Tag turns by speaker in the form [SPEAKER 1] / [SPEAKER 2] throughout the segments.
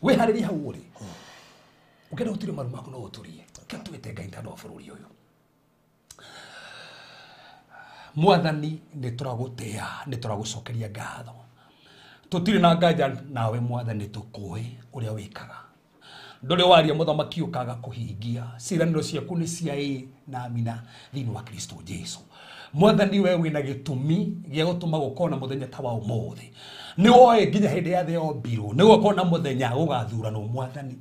[SPEAKER 1] Wĩharĩrie hau ũrĩ. Ũngĩenda gũturia maru maku no ũturie. Reke twĩte Ngai tondũ wa bũrũri ũyũ. Mwathani nĩ tũragũtĩa, nĩ tũragũcokeria ngatho. Tũtirĩ na nganja nawe mwathani, tũkũĩ ũrĩa wĩkaga. Ndũrĩ waria mũthamaki ũkaga kũhingia. Ciĩranĩro ciaku nĩ cia ĩĩ na amina thĩinĩ wa Kristo Jesu. Mwathani we wĩna gĩtũmi gĩa gũtũma gũkorwo na mũthenya ta wa ũmũthĩ. Nĩ woĩ nginya hĩndĩ ya thĩ yombirwo, nĩ gũgakorwo na mũthenya gũgathuranwo mwathani.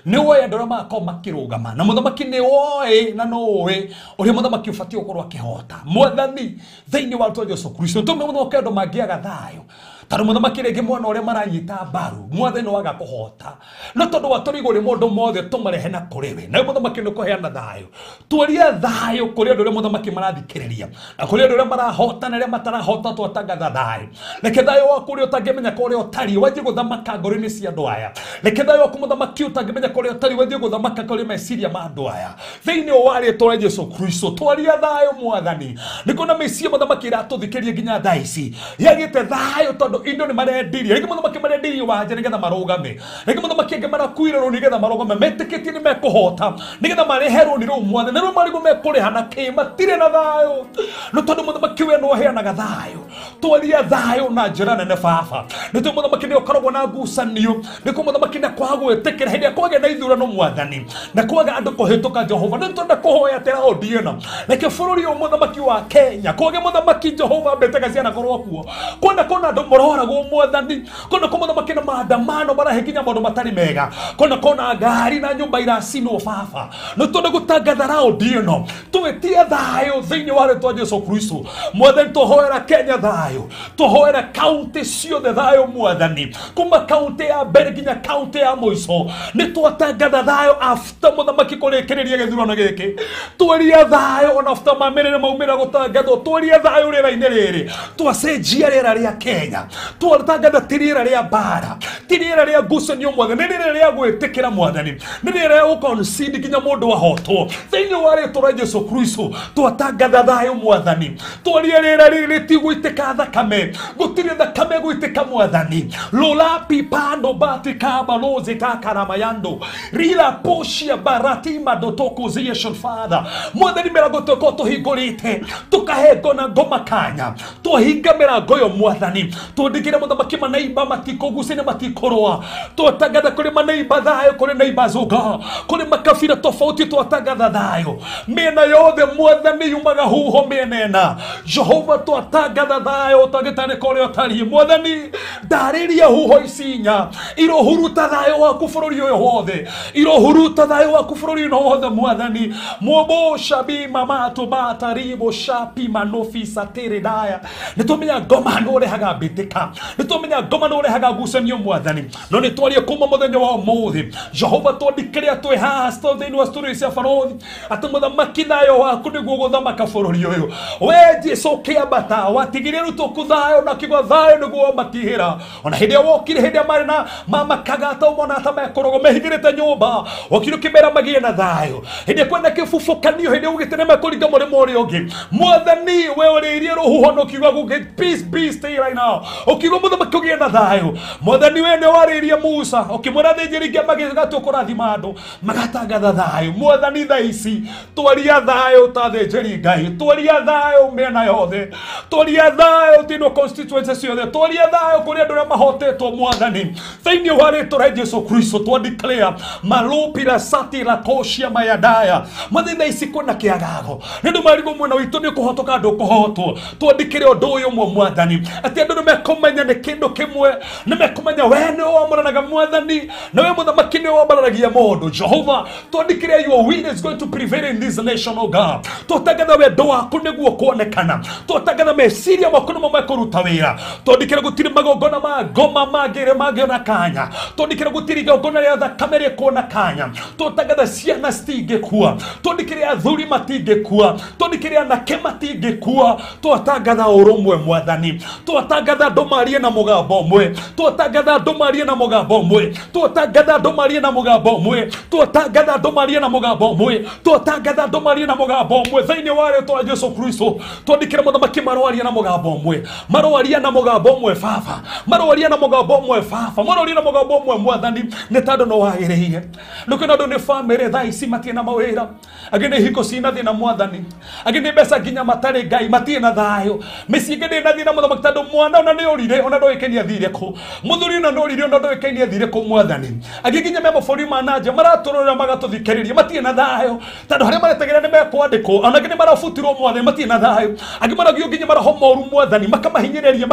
[SPEAKER 1] Nĩ woĩ andũ arĩa magakorwo makĩrũgama, na mũthamaki nĩ woĩ na no ũĩ ũrĩa mũthamaki ũbatiĩ gũkorwo akĩhota. Mwathani thĩinĩ wa rĩtwa Jesu Kristo, tũme mũthamaki andũ mangĩaga thayũ. Tondũ mũthamaki rĩngĩ mwana ũrĩa maranyita mbaru, mwathani waga kũhota. No tondũ wa tũrigwo nĩ maũndũ mothe tũmarehe na kũrĩ we. Nawe mũthamaki nĩ ũkũheana thayũ. Twaria thayũ kũrĩ andũ arĩa mũthamaki marathikĩrĩria, na kũrĩ andũ arĩa marahota na arĩa matarahota, twatangatha thayũ. Reke thayũ waku ũrĩa ũtangĩmenya kũrĩa ũtariĩ wanjie gũthamaka ngoro-inĩ cia andũ aya. Reke thayũ waku mũthamaki ũtangĩmenya kũrĩa ũtariĩ wanjie gũthamaka kũrĩ meciria ma andũ aya. Thĩinĩ wa rĩtwa rĩa Jesu Kristo twaria thayũ mwathani. Nĩ kuona mĩciĩ mũthamaki ĩratũthikĩria nginya thaa ici yagĩte thayũ tondũ indo nĩ marendirie. Rĩngĩ mũthamaki marendirie wanja nĩgetha marũgame. Rĩngĩ mũthamaki angĩ marakuire rũni nĩgetha marũgame, metĩkĩtie nĩ mekũhota nĩgetha marehe rũni rũu mwathani. Rĩu marigũ mekũrĩha na kĩ? Matirĩ na thayũ. No tondũ mũthamaki we nĩ ũheanaga thayũ, twaria thayũ na njĩra nene baba. Nĩ tũĩ mũthamaki nĩ ũkoragwo na ngucanio, nĩ kũ mũthamaki na kwaga gwĩtĩkĩra hĩndĩ ĩrĩa kwagĩa na ithurano mwathani, na kwaga andũ kũhĩtũka Jehova. Nĩ tũrenda kũhoya atĩ raundi ĩno reke bũrũri ũyũ mũthamaki wa Kenya kwage mũthamaki Jehova mbĩtĩka cianakorwo kuo. Kwenda kuona andũ mororagwo mwathani, kwenda kũ mũthamaki na maandamano marahe nginya maũndũ matarĩ mega, kwenda kuona ngari na nyũmba iracinwo baba. Nĩ tũrenda gũtangatha raundi ĩno twĩtie thayũ thĩinĩ wa rĩtwa Jesu Kristo. Mwathani tũhoera Kenya thayũ, tũhoera kaunti ciothe thayũ mwathani, kuma kaunti ya mbere nginya kaunti ya mũico. Nĩ twatangatha thayũ after mũthamaki kũrĩkĩrĩria gĩthurano gĩkĩ. Twaria thayũ ona after mamĩrĩra maumĩra gũtangathwo. Twaria thayũ rĩera-inĩ rĩrĩ, twacenjia rĩera rĩa Kenya, twatangatha ti rĩera rĩa mbara, ti rĩera rĩa ngucanio mwathani, nĩ rĩera rĩa gwĩtĩkĩra mwathani, nĩ rĩera rĩa gũconcede nginya mũndũ ahotwo. Thĩinĩ wa rĩtwa rĩa Jesu Kristo twatangatha thayũ mwathani. Twaria rĩera rĩrĩ rĩtigũitĩka thakame, gũtirĩ thakame gũitĩka mwathani. Lola pipando bati kaba lozi takaramayando rila poshia baratima dotoko zieshon father. Mwathani mĩrango tũkorwo tũhingũrĩte, tũkahe ngona ngoma kanya, twahinga mĩrango ĩyo mwathani. Twandĩkĩre mũthamaki maneiba matikũgucia na matikũrũa. Twatangatha kũrĩ maneiba thayũ, kũrĩ neiba zuga, kũrĩ makabira tofauti, twatangatha thayũ mĩena yothe mwathani. Yumaga huho mĩena ĩna Jehova, twatangatha thayũ ũtangĩtarĩka ũrĩa ũtariĩ mwathani. Ndarĩria huho ici inya irohuruta thayũ waku bũrũri ũyũ wothe, irohuruta thayũ waku bũrũri ũyũ wothe mwathani. Mwobosha bima mato bataribo shapi manofi satere daya. Nĩ tũmenya ngoma nĩ ũrehaga mbĩtĩka, nĩ tũmenya ngoma nĩ ũrehaga ngucanio mwathani. No nĩ twarie kuma mũthenya wa ũmũthĩ Jehova, twandĩkĩre twĩ haha thĩinĩ wa studio cia barothi atĩ mũthamaki thayũ waku nĩguo gũthamaka bũrũri ũyũ. We Jesu ũkĩambata watigire arutwo ku thayũ, na kiugo thayũ nĩguo wamatihĩra. Ona hĩndĩ ĩrĩa wokire, hĩndĩ ĩrĩa marĩ na mamakaga ta mona ta mekũrogwo mehingĩrĩte nyũmba, wokire ũkĩmera magĩe na thayũ. Hĩndĩ ĩrĩa kwĩna kĩbubũkanio, hĩndĩ ĩrĩa ugĩte nĩ mekũringa mũrĩmo ũrĩa ũngĩ mwathani, we ũrĩirie rũhuho na ũkiuga gũkĩ peace be still right now, ũkiuga mũthamaki ũgĩe na thayũ mwathani. We nĩ warĩirie Musa ũkĩmwĩra athĩnjĩri Ngai magĩgatua kũrathima andũ magatangatha thayũ mwathani. Thaa ici twaria thayũ ta athĩnjĩri Ngai, twaria thayũ mĩena yothe, twaria thayũ thĩinĩ wa constituency ciothe, twaria thayũ kũrĩ andũ arĩa mahotetwo mwathani. Thĩinĩ wa rĩtwa rĩa Jesu Kristo twa declare malupira sati la koshia mayadaya. Mwathani thaa ici kwĩna kĩagago, nĩ ũndũ marigwo mwena witũ nĩ ũkũhotoka andũ ũkũhotwo. Twandĩkĩre ũndũ ũyũ ũmwe mwathani, atĩ andũ nĩ mekũmenya nĩ kĩndũ kĩmwe, nĩ mekũmenya we nĩ wamũranaga mwathani, na we mũthamaki nĩ wambararagia mũndũ. Jehova twandĩkĩre your will is going to prevail in this nation, oh God. Twatangatha wendo waku nĩguo kuonekana, twatangatha meciria maku nĩmo mekũruta wĩra. Twandĩkĩre gũtirĩ magongona ma ngoma mangĩrĩ mangĩona kanya, twandĩkĩre gũtirĩ igongona rĩa thakame rĩkuona kanya. Twatangatha ciana citingĩkua, twandĩkĩre athuri matingĩkua, twandĩkĩre anake matingĩkua. Twatangatha ũrũmwe mwathani, twatangatha andũ marie na mũgambo ũmwe, twatangatha andũ marie na mũgambo ũmwe, twatangatha andũ marie na mũgambo ũmwe, twatangatha andũ marie na mũgambo ũmwe, twatangatha andũ marie na mũgambo ũmwe thĩinĩ wa rĩtwa rĩa Jesu Kristo. Twandĩkĩre mũthamaki maroaria na mũgambo ũmwe, maroaria na mũgambo ũmwe baba, maroaria na mũgambo ũmwe baba, maroaria na mũgambo mũgambo ũmwe mwathani nĩ tondũ no wagĩrĩire. Nĩkĩo andũ nĩ famĩlĩ thaa ici matirĩ na mawĩra, angĩ nĩ hiko cina thĩna mwathani, angĩ nĩ mbeca nginya matarĩ Ngai matirĩ na thayũ, mĩciĩ ĩngĩ ndĩrĩ na thĩna mũthamaki tondũ mwana ona nĩ ũrire ona ndũĩkaine athire kũ, mũthuri ona nĩ ũrire ona ndũĩkaine athire kũ mwathani. Angĩ nginya me mabũrũri ma na nja maratũrũra magatũthikĩrĩria matirĩ na thayũ tondũ harĩa maretagĩra nĩ mekwandĩkwo, ona angĩ nĩ marabutirwo mwathani matirĩ na thayũ, angĩ maragio nginya maroho moru mwathani makamahinyĩrĩria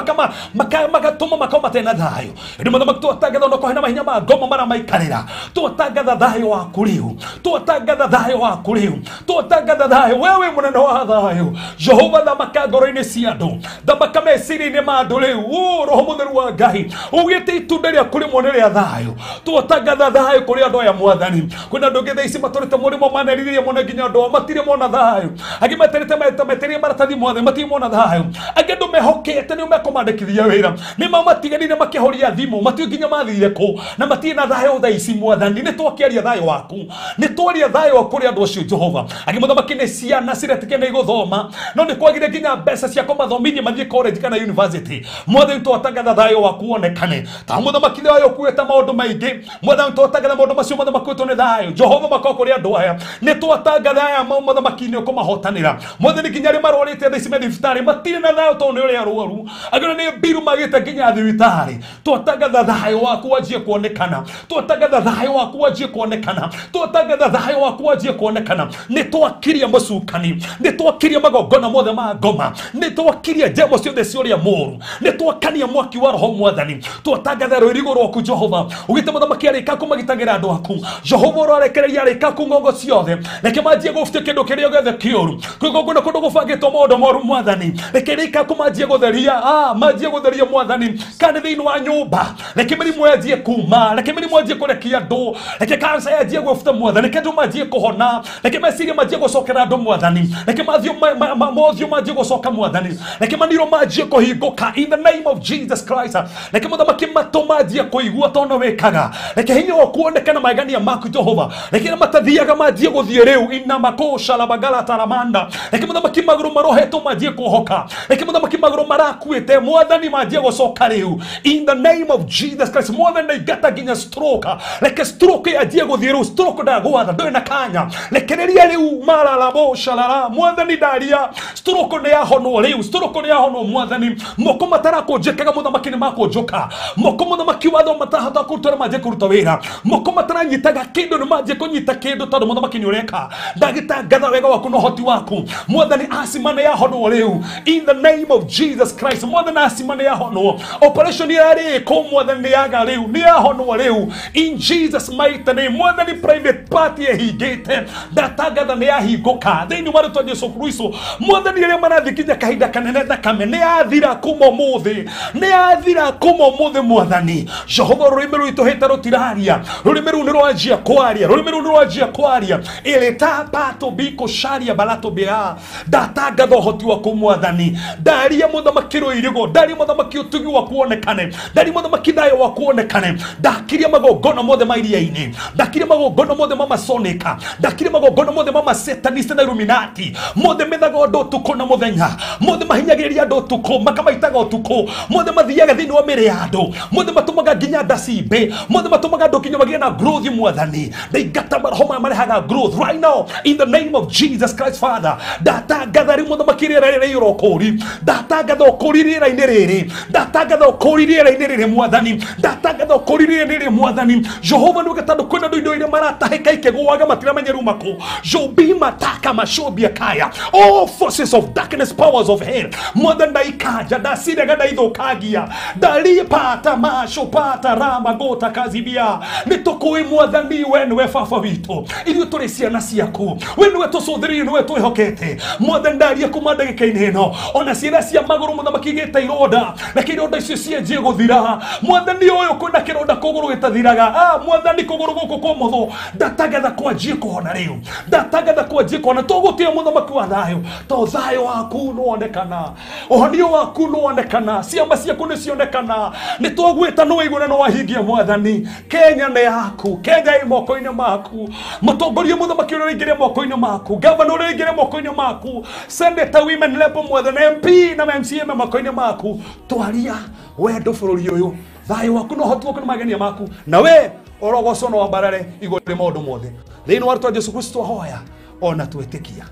[SPEAKER 1] magatũma makorwo matarĩ na thayũ. Ĩndĩ mũthamaki twatangatha ona kũhe na mahinya ma ngoma maramaikarĩra, twatangatha thayũ waku rĩu, twatangatha thayũ waku rĩu, twatangatha thayũ wewe mũnene wa thayũ Jehova, thamaka ngoro-inĩ cia andũ, thamaka meciria-inĩ ma andũ rĩu. Roho mũtheru wa Ngai ugĩte itunda rĩaku rĩmwe nĩ rĩa thayũ, twatangatha thayũ kũrĩ andũ aya mwathani. Kwĩna andũ angĩ thaa ici matũrĩte mũrĩmo manerirĩria mũno nginya andũ ao matirĩ mona thayũ, angĩ meterete metereire maratathi mwathani matirĩ mona thayũ, angĩ andũ mehokete nĩo mekũmandĩkithia wĩra nĩ mamatiganire makĩhoria thimũ matiũĩ nginya mathire kũ na matirĩ na thayũ thaa ici mwathani. Nĩ twakĩaria thayũ waku, nĩ twaria thayũ waku kũrĩ andũ acio Jehova. Angĩ mũthamaki nĩ ciana ciretĩkia nĩ igũthoma no nĩ kwagire nginya mbeca cia kũmathomithia mathiĩ college kana university mwathani, twatangatha thayũ waku wonekane. Ta mũthamaki thayũ ũkuĩte maũndũ maingĩ mwathani, twatangatha maũndũ macio mũthamaki witũ nĩ thayũ Jehova makorwo kũrĩ andũ aya. Nĩ twatangatha aya mũthamaki nĩ ũkũmahotanĩra mwathani, nginya arĩa marwarĩte thaa ici me thibitarĩ matirĩ na thayũ tondũ nĩ ũrĩa arwaru, angĩ nĩ mbiru magĩte nginya thibitarĩ. Twatangatha thayũ waku wanjie kuonekana, twatangatha thayũ waku wanjie kuonekana, twatangatha thayũ waku wanjie kuonekana. Nĩ twakiria mũcukani, nĩ twakiria magongona mothe ma ngoma, nĩ twakiria njemo ciothe cia ũrĩa mũũru, nĩ twakania mwaki wa roho mwathani. Twatangatha rũirigo rwaku Jehova, ugĩte mũthamaki arĩka kũmagitagĩra andũ aku Jehova, ũrarekereria arĩka ku ng'ongo ciothe, reke manjie gũbutia kĩndũ kĩrĩa gĩothe kĩũru kwĩgongona kũndũ gũbangĩtwo maũndũ moru mwathani, reke rĩka kũmanjie gũtheria, manjie gũtheria mwathani, kana thĩinĩ wa nyũmba reke mĩrimũ yanjie kuma, reke mĩrimũ yanjie kũrekia andũ, reke kansa yanjie gũbuta mwathani, reke andũ manjie kũhona, reke meciria manjie gũcokera andũ mwathani, reke mothiũ manjie gũcoka mwathani, reke maniro manjie kũhingũka in the name of Jesus Christ, reke mũthamaki matũ manjie kũigua tondũ wĩkaga, reke hinya waku woneke na magegania maku Jehova, reke arĩa matathiaga manjie gũthiĩ rĩu ina makosha la bagala taramanda, reke mũthamaki magũrũ marohetwo manjie kũhoka, reke mũthamaki magũrũ marakuĩte mwathani manjie gũcoka rĩu in the name of Jesus Christ mwathani. Ndaingata nginya stroke, reke stroke yanjie gũthiĩ rĩu, stroke ndagwatha ndũrĩ na kanya, rekereria rĩu mararabosha lara mwathani, ndaria stroke nĩ yahonwo rĩu, stroke nĩ yahonwo mwathani. Moko matarakũnjĩkaga mũthamaki nĩ makũnjũka, moko mũthamaki watho matahota kũruta manjie kũruta wĩra, moko mataranyitaga kĩndũ nĩ manjie kũnyita kĩndũ tondũ mũthamaki nĩ ũreka. Ndagĩtangatha wega waku na ũhoti waku mwathani, asima nĩ yahonwo rĩu in the name of Jesus Christ mwathani, asima nĩ yahonwo, operation ĩrarĩ mwathani nĩ yaga rĩu, nĩ yahonwo rĩu in Jesus mighty name mwathani. Private party ĩhingĩte ndatangatha nĩ yahingũka thĩinĩ wa rĩtwa Jesu Kristo mwathani. Arĩa marathiĩ nginya kahinda kanene thakame nĩ yathira kuma ũmũthĩ, nĩ yathira kuma ũmũthĩ mwathani. Jehova, rũrĩmĩ rwitũ hĩte rũtiraria, rũrĩmĩ rũu nĩ rwanjia kwaria, rũrĩmĩ rũu nĩ rwanjia kwaria ĩrĩtapato biko sharia balato bia. Ndatangatha ũhoti waku mwathani, ndaria mũthamaki rũirigo, ndaria mũthamaki ũtugi waku wonekane, ndaria mũthamaki thayũ waku wonekane. Ndakiria magongona mothe ma iria-inĩ, ndakiria magongona mothe ma masonika, ndakiria magongona mothe ma masetanist na illuminati mothe methaga ũndũ ũtukũ na mũthenya, mothe mahinyagĩrĩria andũ ũtukũ makamaitaga ũtukũ, mothe mathiaga thĩinĩ wa mĩĩrĩ ya andũ, mothe matũmaga nginya nda cimbe, mothe matũmaga andũ nginya magĩe na growth mwathani. Ndaingata maroho maya marehaga growth right now in the name of Jesus Christ Father. Ndatangatha rĩu mũthamaki rĩera rĩrĩ ũrokũri, ndatangatha ũkũri rĩera-inĩ rĩrĩ, ndatangatha ũkũri rĩera-inĩ rĩrĩ mwathani, ndatangatha ũkũri rĩera-inĩ rĩrĩ mwathani. Jehova nĩwe tondũ kwĩna andũ indo iria maratahĩka ikĩgũaga matiramenya rĩu makũ jobima taka mashobia kaya, all forces of darkness, powers of hell mwathani, ndaikanja ndacirega ndaithũkangia ndaripata mashopata rama gota kazibia. Nĩ tũkũĩ mwathani we nĩwe baba witũ, ithuĩ tũrĩ ciana ciaku, we nĩwe tũcũthĩrĩirie, nĩwe twĩhokete mwathani. Ndaria kuma ndagĩka-inĩ ĩno ona ciana cia magũrũ mũthamaki igĩte ironda, reke ironda icio cianjie gũthira mwathani. Ũyũ kwĩna kĩronda kũgũrũ gĩtathiraga, mwathani kũgũrũ gũkũ kwa ũmotho ndatangatha kwanjie kũhona rĩu, ndatangatha kwanjie kũhona. Tũgũtĩa mũthamaki wa thayũ to thayũ waku nĩwonekana, ũhonio waku nĩwonekana, ciama ciaku nĩcionekana. Nĩ twagwĩta nĩwaigua na nĩwahingia mwathani. Kenya nĩ yaku, Kenya ĩ moko-inĩ maku, mũtongoria mũthamaki ũrĩa ũraingĩria moko-inĩ maku, gavana ũrĩa ũraingĩria moko-inĩ maku, senator, women rep mwathani, MP na MCA me moko-inĩ maku. Twaria wendo bũrũri ũyũ. Thayũ waku na ũhoti waku na magenia maku, na we ũrogocwo na wambarare igũrũ rĩa maũndũ mothe. Thĩinĩ wa rĩtwa Jesu Kristo ahoya ona twĩtĩkia.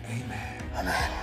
[SPEAKER 1] Amen.